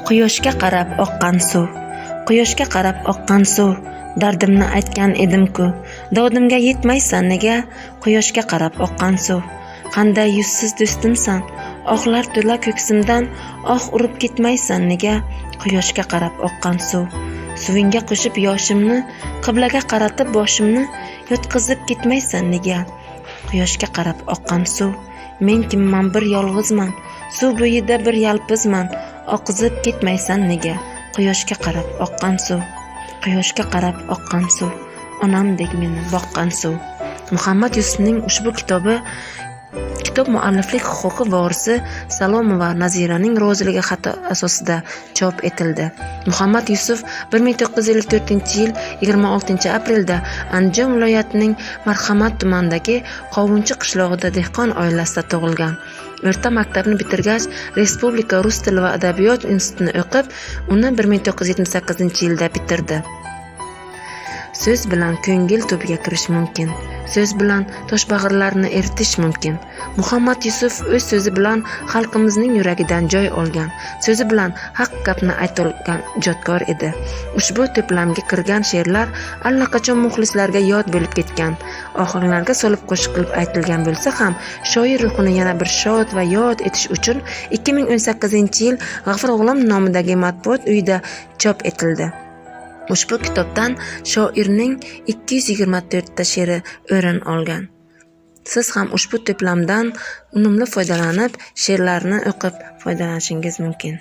Quyoshga qarab oqqan suv, quyoshga qarab oqqan suv, dardimni aytgan edim-ku, dodimga yetmaysan nega? Quyoshga qarab oqqan suv. Qanday yuzsiz do'stimsan, ohlar to'la ko'ksimdan, oh urib ketmaysan nega? Quyoshga qarab oqqan suv. Suvingga qo'shib yoshimni, qiblaga qaratib boshimni, yotqizib ketmaysan nega? Quyoshga qarab oqqan suv. Men kimman, bir yolg'izman, suv bo'yida bir yalpizman, oqizib ketmaysan nega? Quyoshga qarab oqqan suv. Quyoshga qarab oqqan suv, onamdek meni boqqan suv. Muhammad Yusufning ushbu kitobi kitob mualliflik huquqi vorisi Salomova Naziraning roziligi xati asosida chop etildi. Muhammad Yusuf 1954-yil 26-aprelda Andijon viloyatining Marhamat tumanidagi Qovunchi qishlog'ida dehqon oilasida tug'ilgan. O'rta maktabni bitirgach, Respublika rus tili va adabiyot institutini o'qib, uni 1978-yilda bitirdi. So'z bilan ko'ngil tubiga kirish mumkin. So'z bilan toshbag'irlarni eritish mumkin. Muhammad Yusuf o'z so'zi bilan xalqimizning yuragidan joy olgan, so'zi bilan haq gapni aytolgan ijodkor edi. Ushbu to'plamga kirgan she'rlar allaqachon muxlislarga yod bo'lib ketgan, ohanglarga solib qo'shiq qilib aytilgan bo'lsa ham, shoir ruhini yana bir shod va yod etish uchun 2018-yil G'afur G'ulom nomidagi matbuot uyida chop etildi. Ushbu kitobdan shoirning 224 ta she'ri o'rin olgan. Siz ham ushbu to'plamdan unumli foydalanib, she'rlarni o'qib foydalanishingiz mumkin.